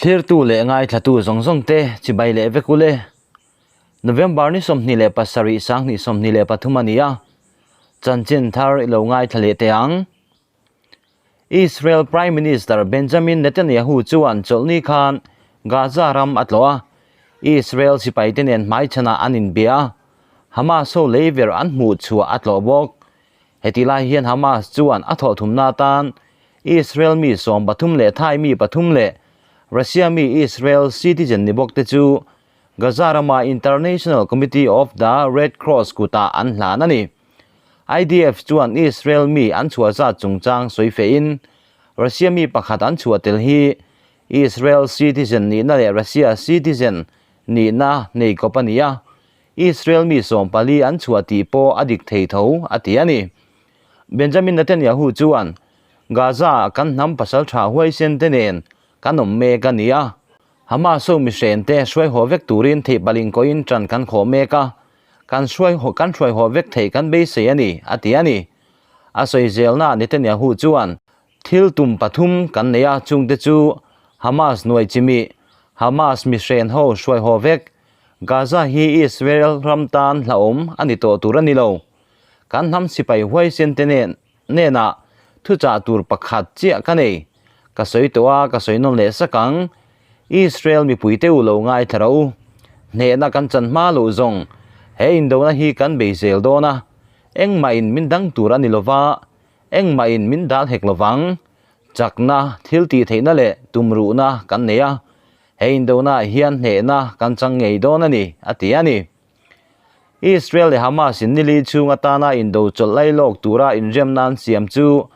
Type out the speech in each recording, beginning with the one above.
Thlirtu leh ngaithlatu zawng zawng te chibai leh vek ule. November ni 27 2023 a ni a, chanchin thar i lo ngaithla leh teh ang. Israel Prime Minister Benjamin Netanyahu chuan chawlhni khan Gaza ram a tlawh a, Israel sipaite nen hmaichhanah an inbia a, Hamas ho leiver an hmuh chhuah a tlawh bawk. Heti lai hian Hamas chuan a thawhthumna atan Israel mi 13 leh Thai mi pathum leh Russia mi Israel citizen ni bawk te chu Gaza rama International Committee of the Red Cross kutah an hlan a ni. IDF chuan Israel mi an chhuah zat chungchang sawi fehin, Russia mi pakhat an chhuah tel hi Israel citizen nihna leh Russia citizen nihna nei kawp a ni a, Israel mi 14 an chhuah tih pawh a dik thei tho, a ti a ni. Benjamin Netanyahu chuan, Gaza-ah kan hnam pasal tha huaisen te nen kan awm mek a ni a, Hamas ho mihren te hruai haw vek turin theih paling kawhin ṭan kan khawh mek a, kan hruai kan hruai haw vek theih kan beisei a ni, a ti a ni. A sawi zelnaah Netanyahu chuan, Thil tum pathum kan nei a, chungte chu Hamas nuai chimih, Hamas mihren ho hruai haw vek, Gaza hi Israel ram tan hlauhawm a ni tawh tur a ni lo. Kan hnam sipai huaisen te nen hnenah thuchah tur pakhat chiah ka nei. Ka sawi tawh a, ka sawi nawn leh sak ang. Israel mipuite u lo ngaithla rawh u. Hnehna kan chan hma loh zawng he indona hi kan bei zel dawn a, engmah in min dang tur a ni lova, engmah in min dal hek lovang. Chakna, thil tih theihna leh tumruhna kan nei a, he indona ah hian hnehna kan chang ngei dawn a ni, a ti a ni. Israel leh Hamas in nili chhung atana indo chawlh lai lawk tura inremna an siam chu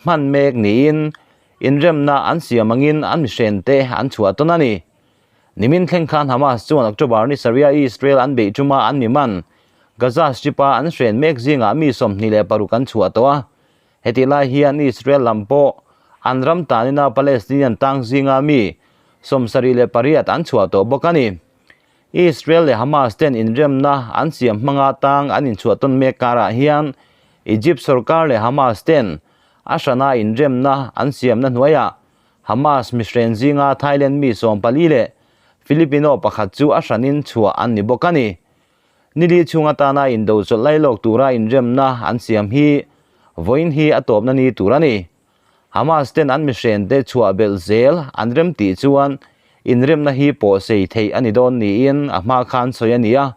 hman mek niin inremna an siam angin an mihrente an chhuah tawn a ni. Nimin thleng khan Hamas chuan October ni sarih a Israel an beih tuma an mi man Gaza Strip-a an hren mek zingah mi 26 an chhuah tawh a. Hetih lai hian Israel lam pawh an ram tanina Palestinian tang zinga mi 78 an chhuah tawh bawk a ni. Israel leh Hamas ten inremna an siam hmanga tang an inchhuah tawn mek karah hian Egypt sorkar leh Hamas ten a hrana inremna an siamna hnuaiah Hamas mihren zinga Thailand mi 14 leh Filipino pakhat chu a hranin chhuah an ni bawk a ni. Nili chhung atana indo chawlh lai lawk tura inremna an siam hi vawiin hi a tawpna ni tur a ni. Hamas ten an mihren te chhuah belh zel an rem tih chuan inremna hi pawh sei theih a ni dawn niin a hma khan sawi a ni a,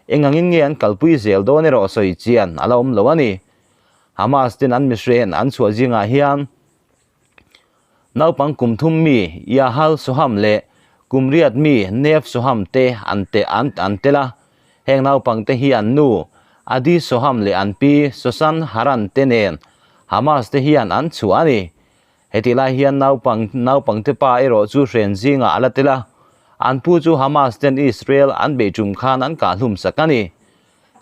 engangin nge an kalpui zel dawn erawh sawi chian a la awm lo a ni. Hamas ten an mihren an chhuah zingah hian naupang kum thum mi Yahal Soham leh kum riat mi Nev Soham te an te an an tel a, heng naupang te hi an nu Adi Soham leh an pi Sosan Haran te nen Hamas te hian an chhuah a ni. Hetih lai hian naupang naupang te pa erawh chu hren zingah a la tel a, an pu chu Hamas ten Israel an beih tum khan an kah hlum sak a ni.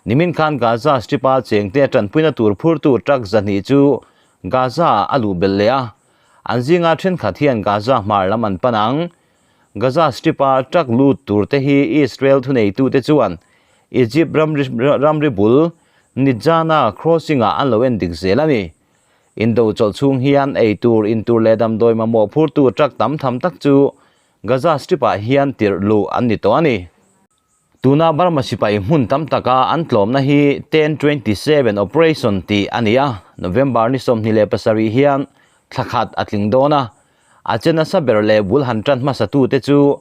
Nimin khan Gaza Strip-a chengte tanpuina tur phurtu truck 200 chu Gaza-ah a luh belh leh a, an zinga thenkhat hian Gaza hmar lam an pan ang. Gaza Strip-a truck lut tur te hi Israel thuneitute chuan Egypt ramri bul Nitzana crossing-ah an lo en dik zel a ni. Indo chawlh chhung hian ei tur, in tur leh damdawi mamawh phurtu truck tam tham tak chu Gaza Strip-ah hian tirh luh an ni tawh a ni. Tuna Burma sipai hmun tam taka an tlawmna hi 1027 Operation tih a ni a, November ni 27 hian thla khat a tling dawn a. A che nasa ber leh bul han tan hmasatute chu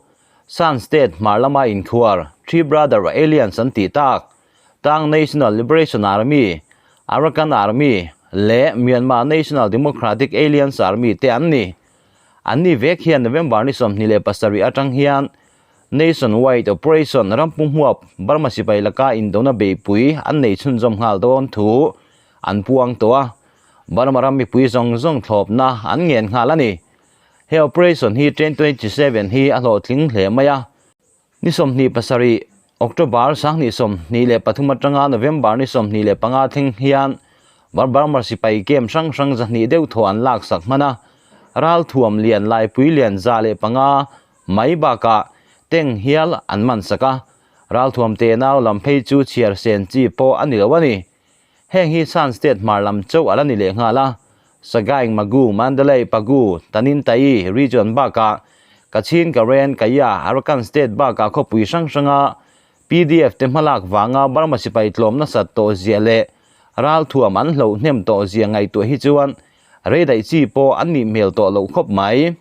Shan State hmar lama inkhuar Three Brother Aliens an tih tak, Tang National Liberation Army, Arakan Army leh Myanmar National Democratic Aliens Army te an ni. Anni vek hian November ni 27 atang hian Nationwide Operation rampum huap Burma sipai laka indona beihpui an nei chhunzawm nghal dawn thu an puang tawh a, Burma ram mipui zawng zawng thlawpna an ngen nghal a ni. He operation hi 1027 hi a hlawhtling hle mai a, ni 27 October 2023 atanga November ni 25 thleng hian Burma sipai camp hrang hrang 200 deuh thaw an laksak hman a, ralthuam lian laipui lian 105 Mai bakah tank hial an man sak a, ralthuam te nau lam phei chu chhiar sen chi pawh a ni lo a ni. Heng hi Shan State hmar lam chauh a la ni leh nghal a, Sagaing, Magu, Mandalay, Pagu, Tanin Tai region bakah Kachin, Karen, Kaya, Arakan state bakah khawpui hrang hranga PDF te hmalak vanga Burma sipai tlawm nasat tawh zia leh ralthuam an hloh hnem tawh zia ngaihtuah hi chuan rei daih chi pawh an nih hmel tawh loh khawp mai.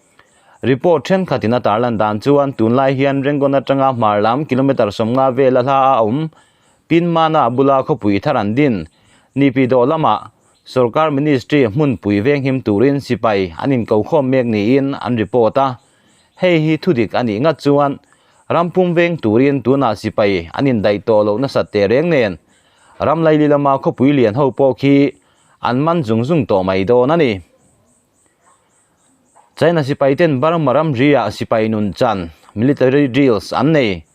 Report thenkhatin a tarlan dan chuan tunlai hian Rangoon atanga hmar lam kilometre 50 vela hla a awm Pinmana bula khawpui thar an din Nipi dawh lamah Sorkar Ministry hmunpui venghim turin sipai an inkokhawm mek niin an report a. Hei hi thudik a nih ngat chuan rampum veng turin tunah sipai an indaih tawh loh nasat teh reng nen ram laili lama khawpui lian ho pawh khi an man zung zung tawh mai dawn a ni. China sipai ten Burma ramri ah sipai nun chan, military drills, an nei.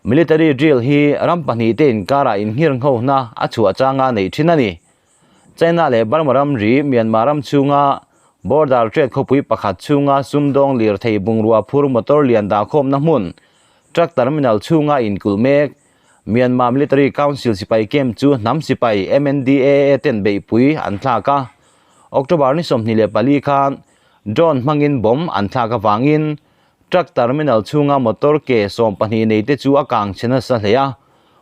Military drill hi ram pahnihte inkarah inghirnghohna a chhuah changa neih thin a ni. China leh Burma ramri Myanmar ram chhunga border trade khawpui pakhat chhunga sumdawng lirthei bungrua phur motor lian dahkhawmna hmun truck terminal chhunga inkulh mek Myanmar Military Council sipai camp chu hnam sipai MNDAA ten beihpui an thlak a. October ni 24 khan drone hmangin bomb an thlak avangin truck terminal chhunga motor ke 12 nei te chu a kang chhe nasa hle a.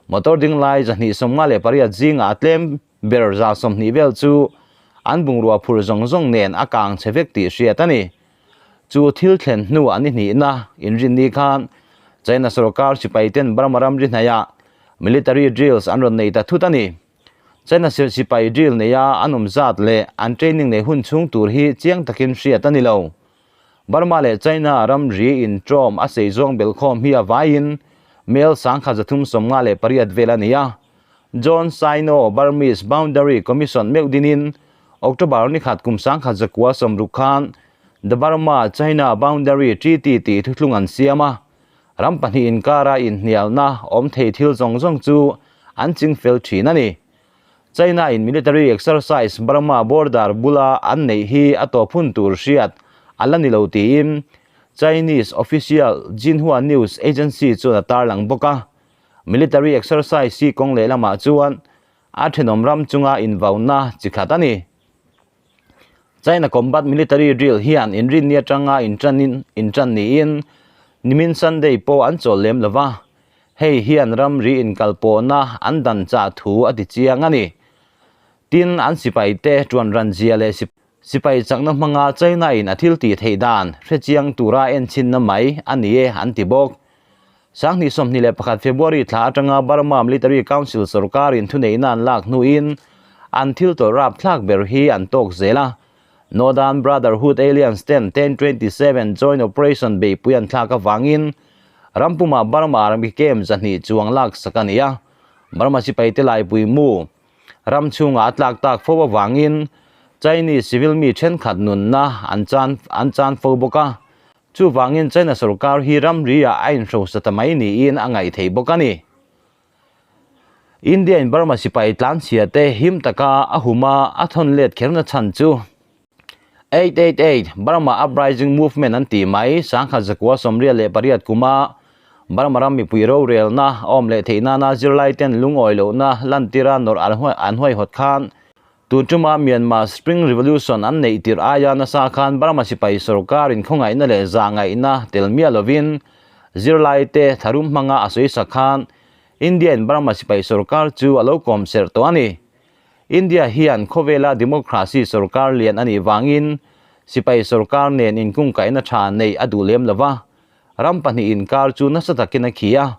Motor ding lai 258 zingah a tlem ber 120 vel chu an bungrua phur zawng zawng nen a kang chhe vek tih hriat a ni. Chu thil thlen hnu an ihnihna inrinni khan China sorkar sipai ten Burma ramri hnaiah military drills an rawn nei ta thut a ni. China sipai drill neia an awm zat leh an training nei hun chhung tur hi chiang takin hriat a ni lo. Burma leh China ramri intrawm a sei zawng belkhawm hi a vaiin mel 1358 vel a ni a. John Sino Burmese Boundary Commission meuh dinin October ni khat kum 1960 khan The Burma China Boundary Treaty tih thuthlung an siam a, ram pahnih inkara inhnialna awm thei thil zawng zawng chu an ching fel thin a ni. China in military exercise Burma border bula an neih hi a tawp hun tur hriat a la ni lo tiin Chinese official Xinhua News Agency chuan a tarlang bawk a. Military exercise hi kawng lehlamah chuan a thenawm ram chunga invauna chi khat a ni. China Combat Military Drill hian inrinni atanga inṭanin inṭan niin nimin Sunday pawh an chawl lem lo va, hei hian ramri inkalpawhna an dan chah thu a ti chiang a ni. Tin, an sipaite ṭuan ran zia leh sipai chakna hmanga China in a thil tih theih dan hrechiang tura enchinna mai a ni e an ti bawk. 2021 February thla atanga Burma Military Council sorkarin thuneihna an lak hnuin an thil tawlh rapthlak ber hi an tawk zel a. Northern Brotherhood Alliance ten 1027 Joint Operation beihpui an thlak avangin rampumah Burma Army camp 200 chuang laksak a ni a. Burma sipaite laipui mu ram chhungah a tlak tak fo avangin Chinese civil mi thenkhat nunna an chan an chan fo bawk a. Chuvangin China sorkar hi ramri ah a inhrosa ta mai niin a ngaih theih bawk a ni. India in Burma sipai tlanchhia te him taka a hum a, a thawn let kherna chhan chu 888 Burma Uprising Movement an tih mai 1988 kuma Burma ram mipui rorelna awm leh theih nana zirlai ten lungawi lohna lantira nawrh an huaihawt khan Tun tuma Myanmar Spring Revolution an neih tirh aia nasa khan Burma sipai sorkarin khawngaihna leh zahngaihna tel miah lovin zirlaite tharum hmanga a sawi sak khan India in Burma sipai sorkar chu a lo kawm serh tawh a ni. India hian khawvela democracy sorkar lian a nih vangin sipai sorkar nen inkungkaihna tha neih a duh lem lova, ram pahnih inkar chu nasa takin a khi a.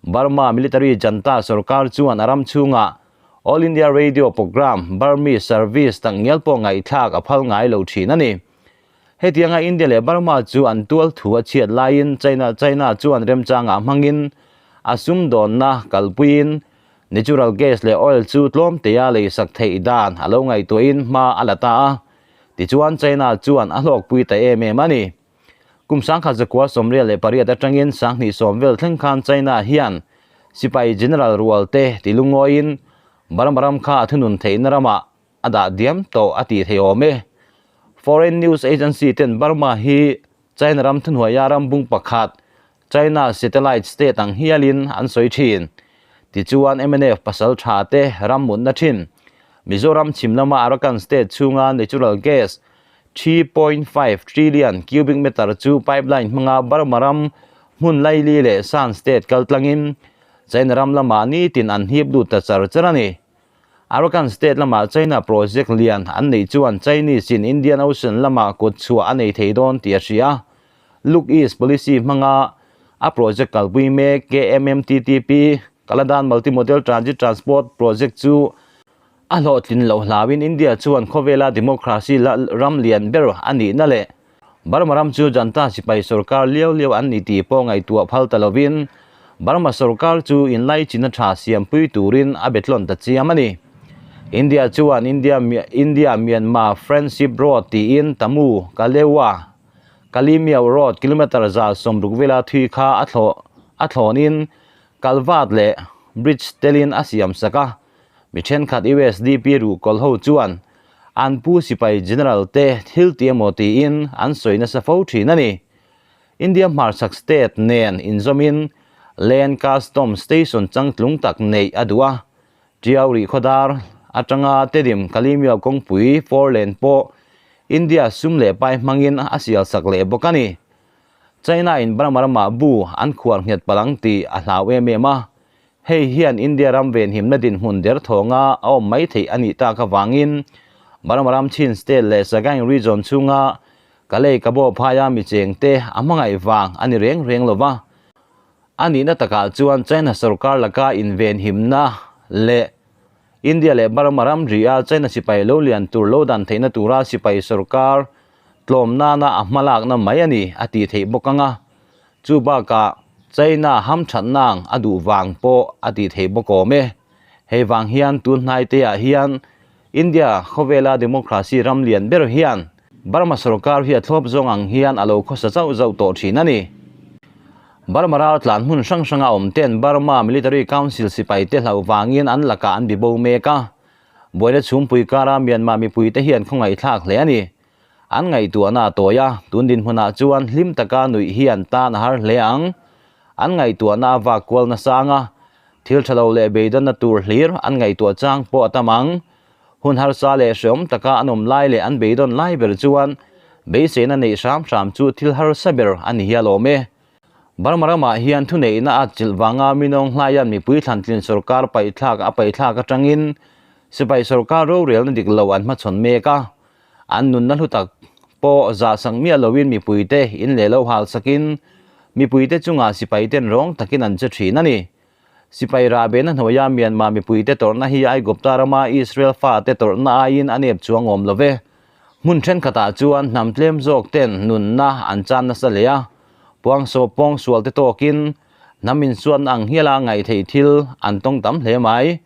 Burma military junta sorkar chuan a ram chhungah All India Radio Programme, Burmese Service tak ngial pawh ngaihthlak a phal ngai lo thin a ni. Hetianga India leh Burma chu an tual thu a chhiat laiin China China chuan remchangah hmangin a sumdawnna kalpuiin natural gas leh oil chu tlawm teia leisak theih dan a lo ngaihtuahin hma a la ta a, tichuan China chuan a hlawkpui ta em em a ni. Kum 1988 atangin 2010 vel thleng khan China hian sipai general rual te ti lungawiin Burma ram kha a thunun theihna ramah a dah diam tawh a tih thei awm e. Foreign news agency ten Burma hi China ram thuhnuaia ram bung pakhat China satellite state ang hialin an sawi thin. Tichuan mnf pasal tha te ram mutna thin. Mizoram chhim lama Arakan state chhunga natural gas. 3.5 trillion cubic meter chu pipeline hmanga Burma ram hmun laili leh Shan State kaltlangin China ram lamah nitin an hip lut ta char char a ni. Arakan State lamah China project lian an neih chuan Chinese in Indian Ocean lamah kut chhuah a nei thei dawn tih a hria. Look East Policy hmanga a project kalpui mek KMMTTP, Kaladan Multi-Modal Transit Transport Project, chu a hlawhtlin loh hlauin India chuan khawvela democracy ram lian ber a nihna leh Burma ram chu Janta sipai sorkar liau liau an ni tih pawh ngaihtuah phal ta lovin Burma sorkar chu inlaichinna tha siampui turin a betlawn ta chiam a ni. India chuan India India Myanmar Friendship Road tiin Tamu Kalewa Kalimiao Road kilometre 160 vela thui kha a thlawh a thlawnin Kalvat leh Bridge telin a siam sak a. Mi thenkhat usdp ruhkawl ho chuan an pu sipai general te thil ti emaw tiin an sawi nasa fo thin a ni. India hmarchhak state nen inzawmin Land Custom Station changtlung tak neih a duh a, Tiau rihkhawdar atanga Tedim Kalimiao kawngpui four lane pawh India sum leh pai hmangin a sial sak leh bawk a ni. China in Burma ramah bu an khuar nghet palh ang tih a hlau em em a, Hei hian India ram venhimna dinhmun derthawnga a awm mai theih a nih tak avangin Burma ram Chin State leh Sagaing Region chhunga Kalay Kabaw phaia mi chengte a hmangaih vang a ni reng reng lo va. A nihna takah chuan China sorkar laka invenhimna leh India leh Burma ram ria China sipai lo lian tur lo dan theihna tura sipai sorkar tlawm nana a hmalakna mai a ni a tih theih bawk ang a. Chu bakah China hamthatnang a duh vang pawh a tih theih bawk awm e. Hei vang hian tun hnaite ah hian India khawvela democracy ram lian ber hian Burma sorkar hi a thlawp zawng ang hian a lo khawsa zauh zauh tawh thin a ni. Burma ral tlan hmun hrang hranga awm ten Burma Military Council sipai te hlauh vangin an lakah an bibo mek a. Buaina chhumpui kara Myanmar mipui te hian khawngaihthlak hle a ni. An ngaihtuahna a tawi a, tun dinhmunah chuan hlim taka nuih hi an tan a har hle ang. An ngaihtuahna a vak kual nasang a, thil tha lo leh beidawnna tur hlir an ngaihtuah chang pawh a tam ang. Hun harsa leh hreawm taka an awm lai leh an beidawn lai ber chuan beiseina neih hram hram chu thil harsa ber a ni hial awm e. Burma ramah hian thuneihna a chilh vanga Minawng hlaian mipui thlantlin sorkar paihthlak a paihthlak atangin sipai sorkar rorelna dik lo an hmachhawn mek a. An nunna hlu tak pawh zah sak miah loin mipuite in leh lo hal sakin mipuite chungah sipaiten rawng takin an che thin a ni. Sipai rahbehna hnuaia Myanmar mipuite tawrhna hi Aigupta rama Israel fate tawrhna aiin a nep chuang awm lo ve. Hmun thenkhatah chuan hnam tlem zawk ten nunna an chan nasa hle a, puangsaw pawngsual te tawkin hnam insuatna ang hiala ngaihtheih thil an tawng tam hle mai.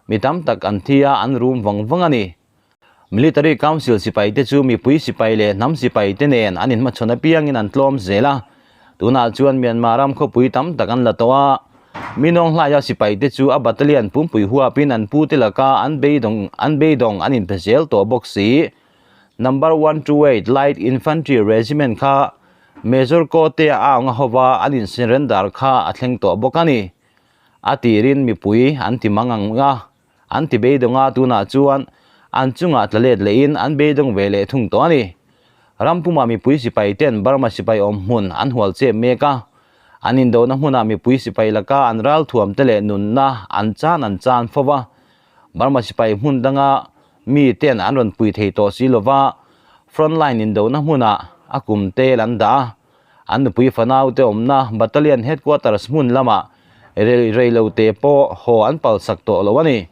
Mi tam tak an thi a, an rum vang vang a ni. Military Council sipaite chu mipui sipai leh hnam sipaite nen an inhmachhawn apiangin an tlawm zel a, tunah chuan Myanmar ram khawpui tam tak an la tawh a. Minawng hlaia sipaite chu a battalion pumpui huapin an pute laka an beidawng an beidawng an inpe zel tawh bawk si. Number 128 Light Infantry Regiment kha Major Kote a aung a hova an insurrender kha a thleng tawh bawk a ni. A tirin mipui an ti mang ang a. An ti beidawng a, tunah chuan an chungah tla let lehin an beidawng ve leh thung tawh a ni. Rampumah mipui sipai ten Burma sipai awm hmun an hual chep mek a, an indohna hmunah mipui sipai laka an ralthuam te leh nunna an chan an chan fo va. Burma sipai hmun danga mi ten an rawn pui thei tawh si lova, frontline indohna hmunah a kum tel an dah a. An nupui fanau te awmna Battalion Headquarters hmun lamah rei rei lo te pawh haw an palsak tawh lo a ni.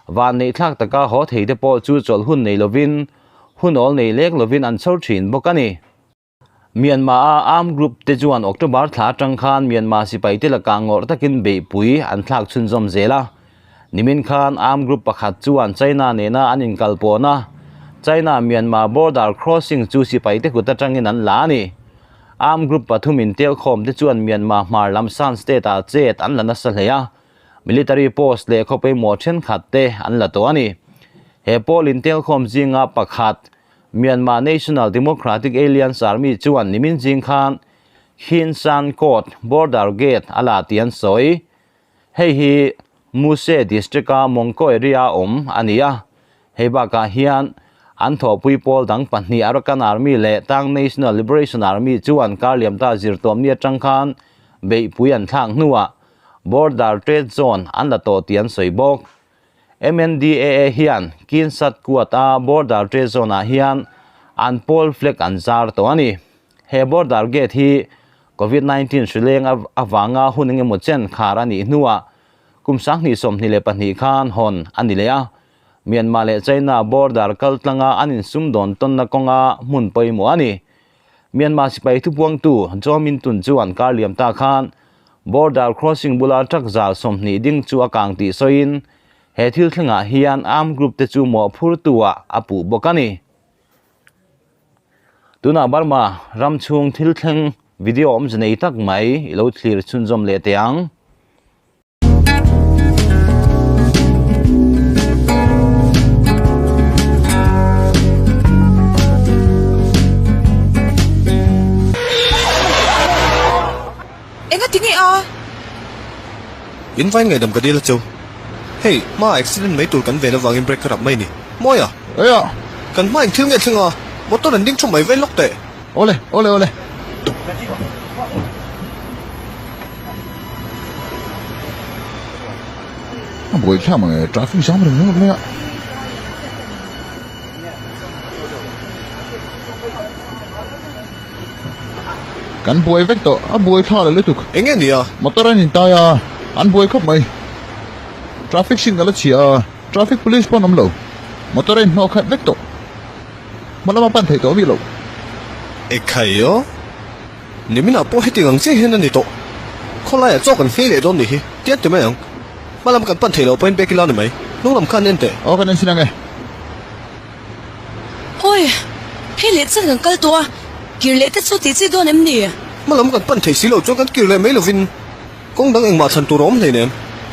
Van neih thlak taka haw thei te pawh chu chawlh hun nei lovin, hun awl nei lek lovin an chhawr thin bawk a ni. Myanmar-a armed group te chuan October thla atang khan Myanmar sipai te lakah ngawrh takin beihpui an thlak chhunzawm zel a. Nimin khan armed group pakhat chuan China nena an inkalpawn a, China-Myanmar border crossing chu sipaite kut atangin an la a ni. Armed group pathum intelkhawm te chuan Myanmar hmar lam Shan state-ah chet an la nasa hle a, military post leh khaw pawimawh thenkhat te an la tawh a ni. He pawl intelkhawm zinga pakhat Myanmar National Democratic Alliance Army chuan nimin zing khan Khin Shan Court border gate a la tih an sawi. Hei hi Muse District-a Mongko area-a awm a ni a, hei bakah hian An thawhpui pawl dang pahnih Arakan Army leh Tang National Liberation Army chu an kar liam ta zirtawmni atang khan beihpui an thlak hnuah Border Trade Zone an la tawh tih an sawi bawk. MNDAA hian Kinsat Kuat a Border Trade Zone ah hian an pawl flag an zar tawh a ni. He border gate hi Covid 19 hrileng avanga hun engemaw chen khar a nih hnuah kum 2022 khan hawn a ni leh a. Myanmar leh China border kaltlanga an insumdawn tawnna kawnga hmun pawimawh a ni. Myanmar sipai thupuangtu Zaw Min Tun chuan kar liam ta khan border crossing bula truck zal 20 ding chu a kang tih sawiin he thil thlengah hian armed group te chu mawhphurtu ah a puh bawk a ni. Tunah Burma ram chhung thil thleng video awmze nei tak mai i lo thlir chhunzawm leh teh ang. Enga tinge a? In vain ngaihdam ka dil a cheu. Hei, hma accident mai tur kan ven avangin brake ka rap mai ni. Mawi a? Eia! Kan hma engthil nge thleng a? Motor an ding thu mai vei lawk teh. Awle, awle, awle. A buai thlak mang e, traffic jam reng ringawt mai a. Kan buai vek tawh, a buai thla la lutuk. Eng nge ni a? Motor an intai a, an buai khawp mai. Traffic signal a chhia a, traffic police pawh an awm lo. Motor a inhnawh khat vek tawh. Hma lama pan theih tawh mi lo. Ekhai aw. Niminah pawh heti ang chiah hian a ni tawh. Khawlaiah chaw kan nghei leh dawn nih hi, tian ti mai ang. Hma lam kan pan theih loh pawhin bag ila ni mai. Hnung lam khan en teh. Aw kan en sin ang e. Awi, hei leh chan kan kal tawh a, kir leh te chu tih chi dawn em ni? Hma lam kan pan thei si loh chuan kan kir leh mai lovin kawng dang engmah thlan tur a awm hleinem.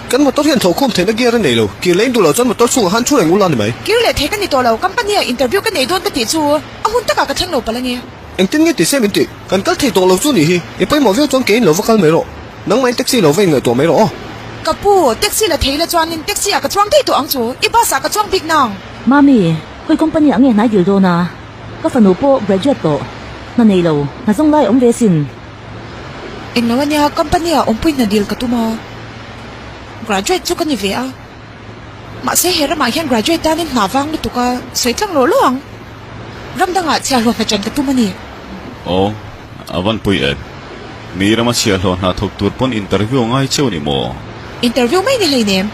Kan motor hian thlawhkhawm theihna gear a nei lo, kir leh in duh loh chuan motor chhungah khan thu reng ula ni mai. Kir leh thei ka ni tawh lo, company ah interview ka nei dawn ka tih chu a hun takah ka thleng lo palh a ni. Engtin nge ti se min tih? Kan kal thei tawh lo chu nih hi. I pawimawh viau chuan keiin lo va kal mai rawh. Nangmahin taxi lo va inngaihtuah mai rawh aw. Ka pu, taxi la thei la chuanin taxi ah ka chuang daih tawh ang chu. I bus ah ka chuang bik nang. Mami, khawi company ah nge hnai dil dawn a? Ka fanu pawh graduate tawh. Hna nei lo, hna zawng lai a awm ve sin. Englo ania, company ah awmpui hna dil ka tum a. Graduate chu ka ni ve a. Mahse he ramah hian graduate tanin hna vang lutuk a sawi tlang lawh lawh ang. Ram dangah chhiahhlawh hna chan ka tum a ni. Aw, a van pui em. Mi rama chhiahhlawh hna thawk tur pawn interview a ngai cheu ni maw? Interview mai ni hleinem.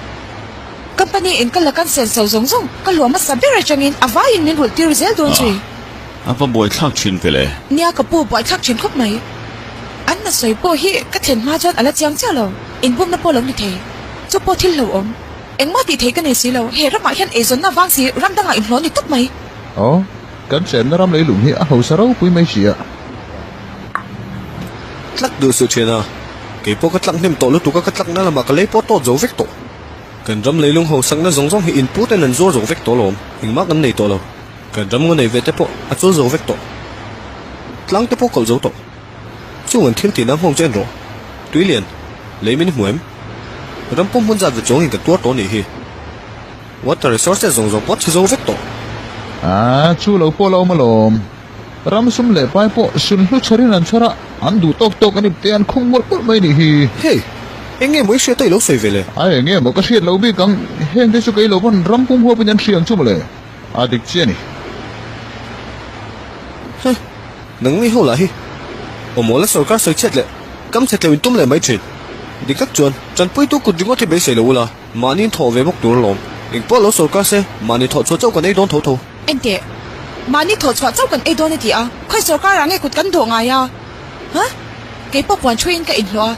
Company in ka la cancel so zawng zawng ka hluah hmasa ber atangin a vaiin min rulh tir zel dawn zui. A va buaithlak thin vele. Nia ka pu buaithlak thin khawp mai. An hna sawi pawh hi ka thlen hma chuan a la chiang chiah lo. Inbumna pawh lo ni thei. Chu pawh thil hlauhawm. Engmah tih theih ka nei si lo. He ramah hian eizawnna vang si ram dangah inhlawh ni tawp mai. Aw, kan chenna ram leilung hi a hausa ropui mai si a. Tlak duh suh thian a, kei pawh ka tlak hnem tawh lutuk a, ka tlakna lamah ka lei pawh tawt zo vek tawh. Kan ram leilung hausakna zawng zawng hi inpu ten an zuar zo vek tawh alawm, engmah kan nei tawh lo. Kan ram ngaw nei ve te pawh a chul zo vek tawh. Tlang te pawh kalh zo tawh. Chung an thil tihna nghawng chu en rawh. Tuilian, lei min hmu em? Ram pum hmun zat ve chuangin ka tuar tawh nih hi. Water resources zawng zawng pawh chhe zo vek tawh. A, chu lo pawh la awm alawm. Ram sum leh pai pawh sun hlu chharin an chhar a, an duh tawk tawk a ni te an khung mawlh mawlh mai nih hi. Hey, eng nge maw i hriat a i lo sawi ve le? A, eng nge maw ka hriat lo bik ang, heng te chu kei lo pawn ram pum huapin an hria ang chu mawle. A dik chiah a ni. Heh, nangni ho lah hi awmawl a sorkar sawi chhiat leh kam chhe tleu in tum leh mai thin. Dik tak chuan tanpuitu kut ringawt hi beisei lo ula, mahni in thawh ve bawk tur alawm. Engpawh lo sorkar se, mahni thawh chhuah chauh kan ei dawn tho tho. Enteh, mahni thawh chhuah chauh kan ei dawn a ti a, khawi sorkar ah nge kut kan dawh ngai a? Huh? Keipawh puan thuiin ka inhlawh a,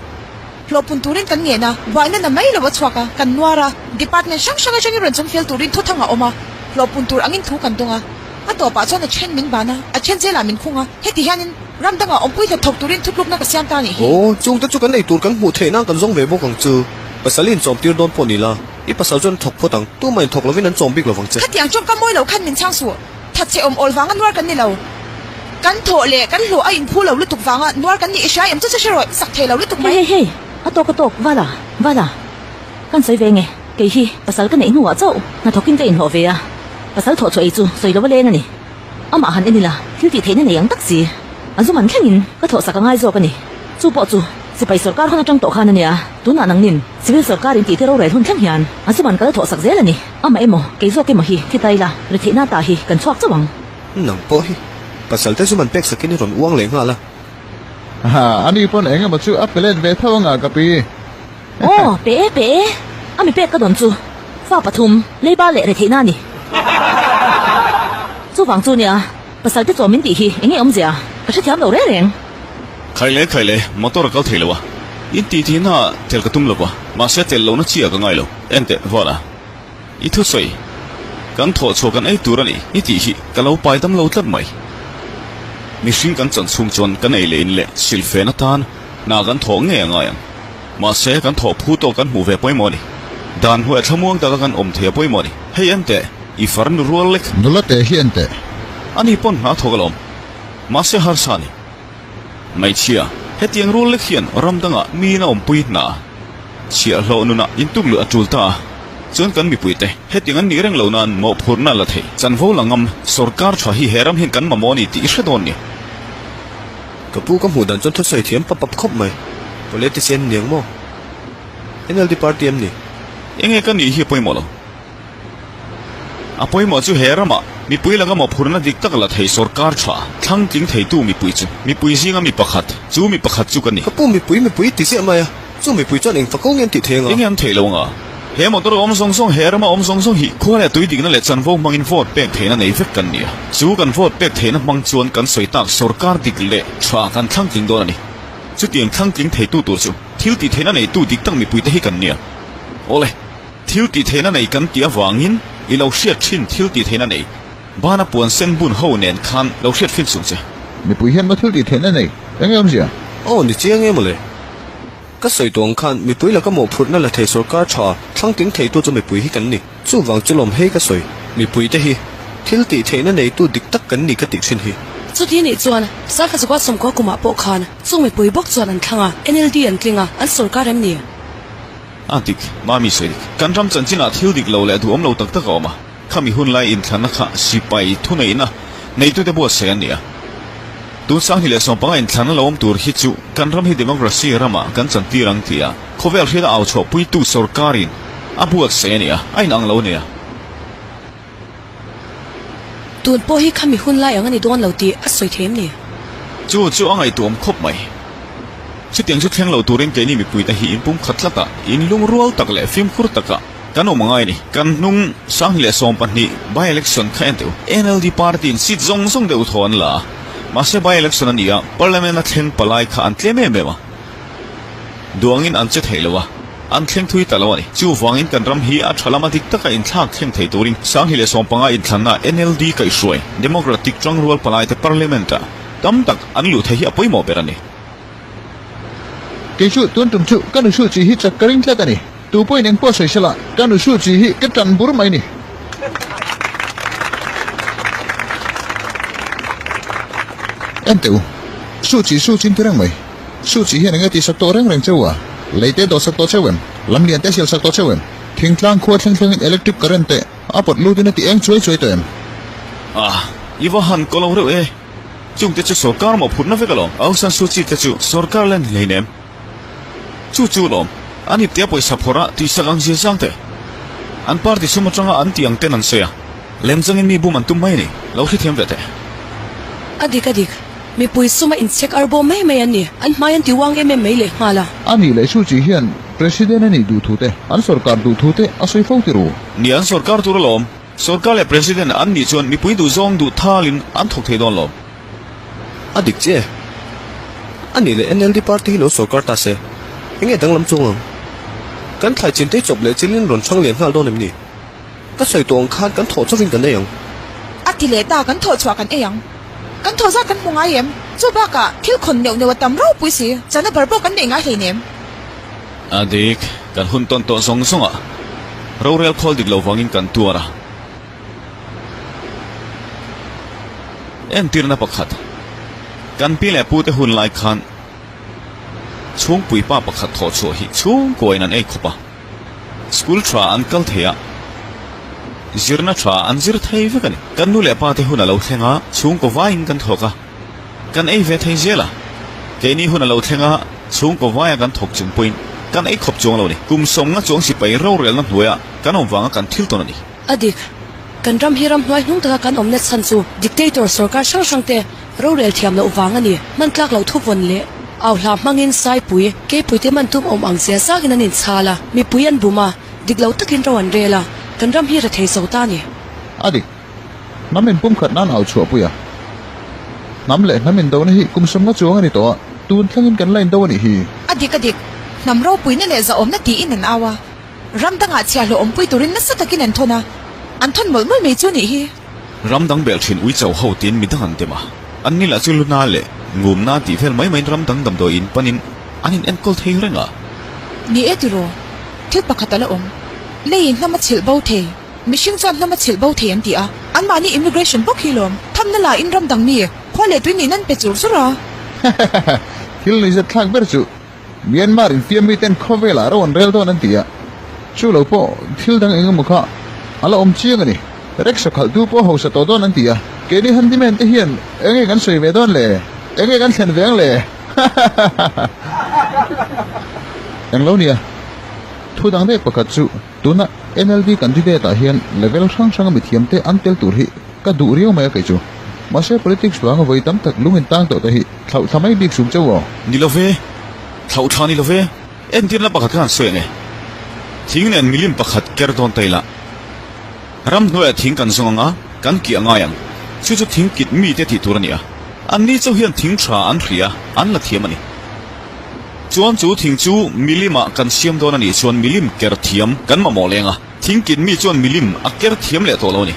hlawhpun turin kan ngen a, buaina na mai lo a chhuak a, kan nuar a, department hrang hrang atangin rawn chawmfel turin thuthang a awm a, hlawhpun tur angin thu kan dawng a. A tawpah chuan a then min ban a, a then zelah min khung a, heti hianin ram dangah awmpui hna thawk turin thutlukna ka siam ta nih hi. Aw, chungte chu kan ei tur kan hmuh theih nan kan zawng ve bawk ang chu. Pasal in chawm tir dawn pawh ni la, i pasal chuan a thawk phawt ang, tumah in thawk lovin an chawm bik lovang che. Khatiang chawm ka mawi lo khan min chhang suh, thatchhe awm awl vanga nuar kan ni lo. Kan thawh leh kan hlawh a inphu lo lutuk vanga nuar kan nih i hria em chu chu hre rawh, sak thei lo lutuk mai. Hei hei hei, a tawk a tawk, Vala, Vala. Kan sawi ve nge, kei hi pasal ka neih hnuah chauh hnathawkin ka inhlawh ve a. Pasal thawh chhuah ei chu sawi lo a leng a ni. Amah han en ila, thil tih theihna nei ang tak si. A zum an thlengin ka thawhsak a ngai zawk a ni. Chu pawh chu sipai sawrkar hun atang tawh khan a nia. Tunah nangnin civil sawrkar in tihte rorel hun thleng hian a zum an kal thawhsak zel a ni. Amah emaw, kei zawk emaw hi thi ta ila, retheihna ta hi kan chhuak chauh ang. Nang pawh hi pasal te zum an pek sakin i rawn uang leh nghal a. Ha, ani pawn eng emaw chu a pe let ve tho anga ka pi. Aw, pe e, pe e, a mi pek ka dawn chu fa pathum, leiba leh retheihna a ni. Chuvang chu nia, pasal te chaw min tih hi eng nge awmzia ka hrethiam lo reng reng. Khai le, khai le, motor a kal thei lo a, in tih thihna ah tel ka tum lo va, mahse tel lohna chi ah ka ngai lo. Enteh, Vala, i thusawi kan thawh chhuah kan ei tur a ni i tih hi ka lo pai dam lo tlat mai. Mihring kan chan chhung chuan kan ei leh in leh silfen atan hna kan thawh ngei a ngai ang. Mahse, kan thawh phu tawh kan hmuh ve pawimawh a ni. Dan hnuaia thlamuang taka kan awm thei a pawimawh a ni. Hei en teh, i far nu rual lek. Nula teh hi en teh. Ani pawn hna thawk alawm. Mahse harsa a ni. Hmeichhia, hetiang rual lek hian ram dangah miin a awmpui hna. Chhiahhlawh nunah intukluh a tul ta a. Chuan kan mipuite, hetiang an nih reng lo nan mawhphurhna la thei. Chanvo la ngam, sawrkar tha hi he ram hian kan mamawh a ni tih i hre dawn ni. Ka pu ka hmuh dan chuan thusawi thiam pap pap khawp mai. Politician niang maw? NLD party em ni? Enge ka nih hi a pawimawh lo. A pawimawh chu he ramah mipui laka mawhphurhna dik tak la thei sawrkar tha thlang tling theitu mipui chu mipui zinga mi pakhat, chu mi pakhat chu ka ni. Ka pu mipui mipui ti ziah mai a, chu mipui chuan eng fako nge an tih thei anga? Enge an theih lo anga? He motor awm zawng zawng, he rama awm zawng zawng hi khua leh tui dikna leh chanvo hmangin vote pek theihna nei vek kan ni a. Chu kan vote pek theihna hmang chuan kan sawi tak sawrkar dik leh tha kan thlang tling dawn a ni. Chutiang thlang tling theitu tur chu thil tih theihna neitu dik tak mipuite hi kan ni a. Awle, thil tih theihna nei kan tih avangin i lo hriat thin thil tih theihna nei bana puan sen bun ho nen khan lo hriat fin chung che. Mipui hian maw thil tih theihna nei eng nge awmzia? Aw ni chiang em awle. Ka sawi tawh ang khan mipui laka mawhphurhna la thei sawrkar tha thlang tling theitu chu mipui hi kan ni. Chuvang chu lawm hei ka sawi, mipuite hi thil tih theihna neitu dik tak kan ni ka tih thin hi. Chuti nih chuan Sangha Zakua Sawmkua kumah pawh khan chung mipui bawk chuan an thlang a, NLD an tling a, an sawrkar em ni? A dik, Mami sawi dik. Kan ram chanchinah thil dik lo leh duhawm lo tak tak a awm a, khami hun lai inthlanna kha sipai thuneihna neitute buatsaih an ni a. Tun 2015 inthlanna lo awm tur hi chu kan ram hi democracy ramah kan chantir ang tih a khawvel hriat a au chhuahpuitu sawrkarin a buatsaih a ni a, a inang lo a nia. Tun pawh hi khami hun lai ang a ni dawn lo tih a sawi thei em ni? Chu chu a ngaihtuahawm khawp mai. Chutiang chu thleng lo turin keini mipuite hi inpumkhat tlat a, inlungrual tak leh fimkhur takah Kan awm angai a ni. Kan hnung 2012 by-election kha en teh u. NLD party in seat zawng zawng deuh thaw an la a. Mahse by-election a ni a, parliament a thleng palai kha an tlem em em a. Duangin an che thei lo a, an thleng thui ta lo a ni. Chuvangin kan ram hi a tha lama dik taka inthlak thleng thei turin 2015 inthlanna NLD kaihhruai Democratic tangrual palaite parliament ah tam tak an luh theih hi a pawimawh ber a ni. Kei chu tun tum chu ka nuhruh chi hi chak ka ring tlat a ni. Tu pawhin eng pawh sawi sela, ka nuhruh chi hi ka tan bur mai ni. En teh u, Su chi su chin ti reng mai. Su chi hian enge tih sak tawh reng reng cheu a? Lei te dawh sak tawh cheu em? Lam lian te sial sak tawh cheu em? Thingtlang khua thleng thlengin electric current te a pawt lutin a ti eng chuai chuai tawh em? Ah, i va han ko lo reuh e. Chungte chu sorkar mawhphurhna vek alawm. Aung San Suu Kyi te chu sorkar len hleinem. Chu chu lawm, an ipte a pawisa phawrh a tihsak ang zia zang te. An party sum atanga an tih ang ten an sawi a, lemchangin mi bum an tum mai a ni, lo hrethiam ve teh. A dik a dik, mipui suma inchek ar bawm mai mai an ni, an hmai an ti uang em em mai leh nghal a. A nih leh Suu Kyi hian President a nih duh thu te, an sorkar duh thu te a sawi fo ti ru. Ni an sorkar tur alawm, sorkar leh President an nih chuan mipui duh zawng duh thalin an thawk thei dawn lawm. A dik che. A nih leh NLD party hi lo sorkar ta se, enge danglam chuang ang? Kan thlai chin te chawp leh chilin rawn chhang lian nghal dawn em ni? Ka sawi tawh ang khan kan thawh chauhin kan ei ang. A ti leh ta, kan thawh chhuah kan ei ang. Kan thawh zat kan hmu ngai em? Chu bakah thil khawn neuh neuh a tam ropui si, chana bar pawh kan nei ngai hleinem. A dik, kan hun tawn tawh zawng zawng ah rorel khawl dik lo vangin kan tuar a. Entirna pakhat, Kan pi leh pute hun lai khan chhungpui pa pakhat thawh chhuah hi chhungkuain an ei khawp a, school tha an kal thei a. Zirna tha an zir thei vek a ni. Kan nu leh pa te hun a lo thleng a, chhungkaw vaiin kan thawk a, kan ei ve thei zel a. Keini hun a lo thleng a, chhungkaw vaia kan thawk chung pawhin kan ei khawp chuang lo a ni. Kum sawmnga chuang sipai rorelna hnuaia kan awm vanga kan thil tawn a ni. A dik. Kan ram hi ram hnuai hnung taka kan awmna chhan chu dictator sorkar hrang hrang te rorel thiam loh vang a ni. Hman tlak loh thuvawn leh au hla hmangin Saipui, Keipui te man tum awm ang zia zangin an inchhal a, mipui an bum a, dik lo takin ro an rel a, kan ram hi rethei zo ta a ni. A dik. Hnam inpumkhat nan au chhuahpui a. Hnam leh hnam indona hi kum sawmnga chuang a ni tawh a, tun thlengin kan la indo a nih hi. A dik a dik. Hnam ropuina leh zahawmna tiin an au a. Ram dangah chhiahhlawh awmpui turin nasa takin an thawn a, an thawn mawlh mawlh mai chu a nih hi. Ram dang bel thin ui chauh ho tiin mi dang an dem a, an ni lah chu luna leh ngumna tih vel mai maiin ram dang damdawi in panin an in enkawl thei reng a. Ni e tiraw, thil pakhat a la awm. Leiin hnam a chhilh bo thei, mihring chuan hnam a chhilh bo thei an ti a, anmahni immigration bawk hi lawm, thamna la in ram dang mi, khua leh tui niin an pe chur chur a. Thil nuihzat thlak ber chu Myanmar infiam miten khawvelah ro an rel dawn an ti a, chu lo pawh thil dang eng emaw kha a la awm chiang a ni. Rickshaw khalhtu pawh hausa tawh dawn an ti a, keini handyman te hian eng nge kan sawi ve dawn le? Eng nge kan thlen ve ang le? Eng lo nia, thu dang daih pakhat chu tuna NLD candidate ah hian level hrang hranga mithiam te an tel tur hi ka duh riau mai a kei chu. Mahse politics vanga vawi tam tak lung intang tawh te hi Thlauh thla mai bik sum chauh aw. Ni lo ve, thlauh thla ni lo ve, entirna pakhat khan sawi ang e. Thing nen milim pakhat ker dawn ta ila. Ram hnuaiah thing kan zawng ang a, kan kiah ngai ang. Chu chu thing kit mite tih tur a ni a. Anni chauh hian thing tha an hria, an la thiam a ni. Chuan chu thing chu milimah kan siam dawn a nih chuan milim ker thiam kan mamawh leng a. Thing kit mi chuan milim a ker thiam leh tawh lo a ni.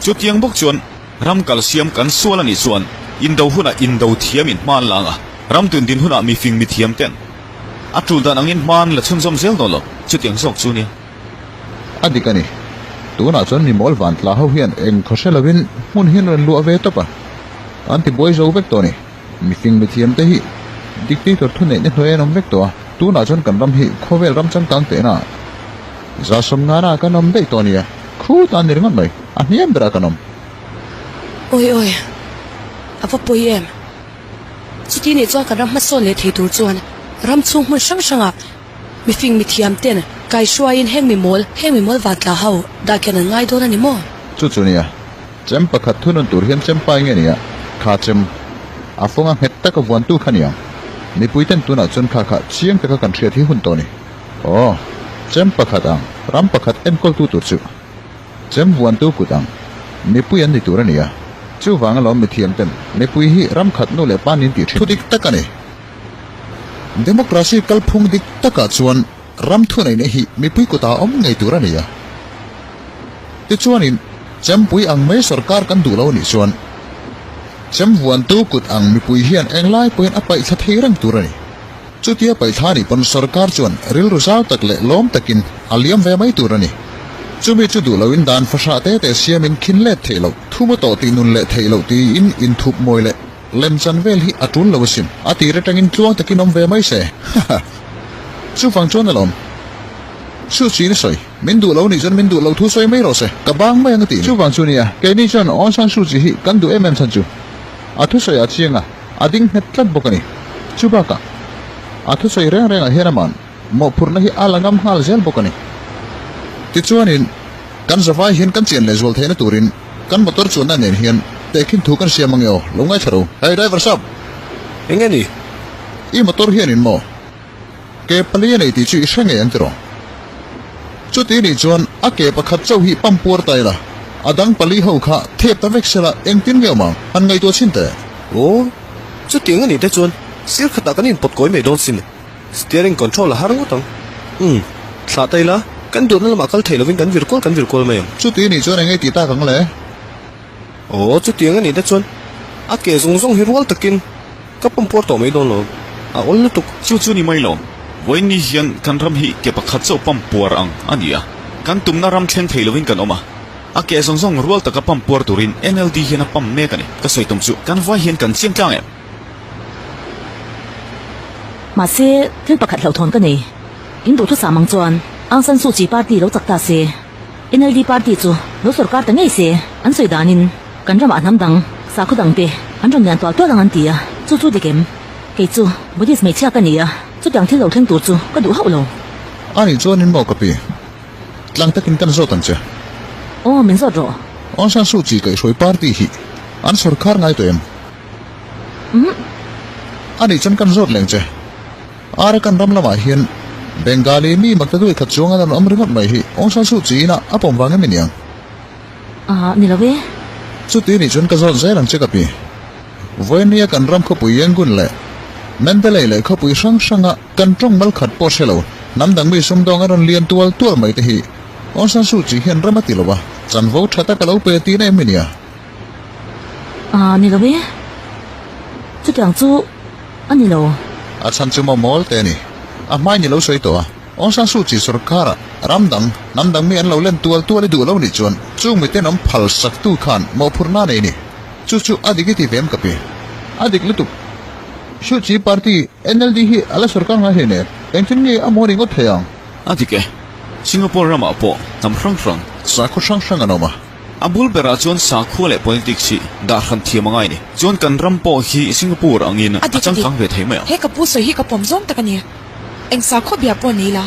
Chutiang bawk chuan. Ram kal siam kan sual a nih chuan indo hunah indo thiam in hma an la ang a, ram tun din hunah mifing mithiam ten a tul dan angin hma an la chhunzawm zel dawn lo, chutiang zawk chu nia. A dik a ni. Tunah chuan mimawl vantla ho hian eng khaw hre lovin hmun hi an rawn luah ve tawp a, an ti buai zo vek tawh a ni. Mifing mithiam te hi dictator thuneihna hnuai an awm vek tawh a, tunah chuan kan ram hi khawvel ram changkang tehna za sawmngana kan awm daih tawh a nia, khu tan ni ringawt mai, a hniam berah kan awm. Awi awi, a va pawi em? Chuti nih chuan kan ram hmasawn leh thei tur chuan ram chhung hmun hrang hrangah mifing mithiam ten kaihruaiin heng mimawl, heng mimawl vantla ho dah khian an ngai dawn a ni maw? Chu chu nia, Chem pakhat thunun tur hian chem pai nge nia? Kha chem. A fawnga nghet taka vuantu kha niang. Mipui ten tunah chuan kha kha chiang taka kan hriat hi hun tawh ni. Aw. Chem pakhat ang, ram pakhat enkawltu tur chu. Chem vuantu kut ang. Mipui an ni tur a nia. Chuvang alawm mithiam ten mipui hi ram khat nu leh pa nin tih thin. Thu dik tak a ni. Democracy kalphung dik takah chuan ram thuneihna hi mipui kutah a awm ngei tur a nia. Tichuanin, Chempui ang mai sorkar kan duh lo nih chuan Chem vuantu kut ang mipui hian englai pawhin a paihthla thei reng tur a ni. Chutia paihthla nih pawn sorkar chuan rilru zau tak leh lawm takin a liam ve mai tur a ni. Chumi chu duh loin dan fahrah te te siamin khin let theih loh, thu maw tawh tih nun leh theih loh tiin inthup mawi leh lemchan vel hi a tul lo asin. A tir atangin tluang takin awm ve mai se. Haha. Chuvang chuan alawm. Chu chin a sawi. Min duh lo nih chuan min duh lo thu sawi mai rawh se, ka bang mai ang a ti ni. Chuvang chu nia, keini chuan Aung San Suu Kyi hi kan duh em em chhan chu a thusawi a chiang a, a ding nghet tlat bawk a ni. Chu bakah a thusawi reng rengah hian aman mawhphurhna hi a la ngam nghal zel bawk a ni. Tichuanin kan zavai hian kan chian lehzual theihna turin kan motor chuanna nen hian tehkhin thu kan siam ange aw, lo ngaithla ro. Hey driver sap! Enge ni? I motor hianin maw? Ke pali a nei tih chu i hre ngei ang tiraw? Chuti nih chuan a ke pakhat chauh hi pump puar ta ila, a dang pali ho kha thep ta vek sela engtin nge awm ang? Han ngaihtuah chhin teh. Aw, chutiang a nih te chuan sir khatah kan inpawt kawi mai dawn sin. Steering control a har ngawt ang. Umm, thlah ta ila, kan duhna lamah kal thei lovin kan vir kual kan vir kual mai ang. Chuti nih chuan eng nge tih tak ang le? Aw, chutiang a nih te chuan a ke zawng zawng hi rual takin Ka pump puar tawh mai dawn lo, a awl lutuk. Chu chu ni mai lo, vawiin hian kan ram hi ke pakhat chauh pump puar ang a ni a, kan tumna ram thleng thei lovin kan awm a, a ke zawng zawng rual taka pump puar turin NLD hian a pump mek a ni. Ka sawi tum chu kan vai hian kan chiang tlang em? Mahse, thil pakhat hlauhthawn ka nei. In duhthusam ang chuan Aung San Suu Kyi party lo chak ta se. NLD party chu lo sorkar ta ngei se, an sawi danin kan ramah hnam dang, sakhaw dang te an rawn lian tual tual ang an ti a, chu chu dik em? Kei chu Buddhist hmeichhia ka ni a, chutiang thil lo thleng tur chu ka duh hauh lo. A nih chuanin maw ka pi? Tlang takin kan zawt ang che. Aw, min zawt rawh. Aung San Suu Kyi kaihhruai party hi an sorkar ngai tawh em? Umm. A nih chuan kan zawt leng che. Arakan ram lamah hian Bengali mi makta duai khat chuang an rawn awm ringawt mai hi Aung San Suu Kyi ina a pawm vang em i niang? Ah, ni lo e. Chuti nih chuan ka zawt zel ang che ka pi. Vawinia kan ram khawpui Yangon leh Mandalay leh khawpui hrang hranga kan tawng mal khat pawh hre lo, hnam dang mi sumdawng an rawn lian tual tual mai te hi Aung San Suu Kyi hian ram a ti lo a, chanvo tha tak a lo pe tihna em i nia? Ah, ni lo e. Chutiang chu a ni lo. A chhan chu maw mawl te a ni. A hmai ni lo sawi tawh a, Aung San Suu Kyi sorkara ram dang, hnam dang mi an lo len tual tual i duh lo nih chuan chung miten awm phal saktu khan mawhphurhna a nei ni. Chu chu a dik i ti ve em ka pi? A dik lutuk. Suu Kyi party NLD hi a la sorkar ngai hlei nen engtin nge a maw ni ngawt thei ang? A dik e. Singapore ramah pawh hnam hrang hrang. Sakhaw hrang hrang an awm a. A bul berah chuan sakhua leh politics hi dah hran thiam a ngai ni. Chuan kan ram pawh hi Singapore angin A a dik a dik. changkang ve thei mai ang. He ka pu sawi hi ka pawm zawng tak a ni. Eng sakhua bia pawh ni ila,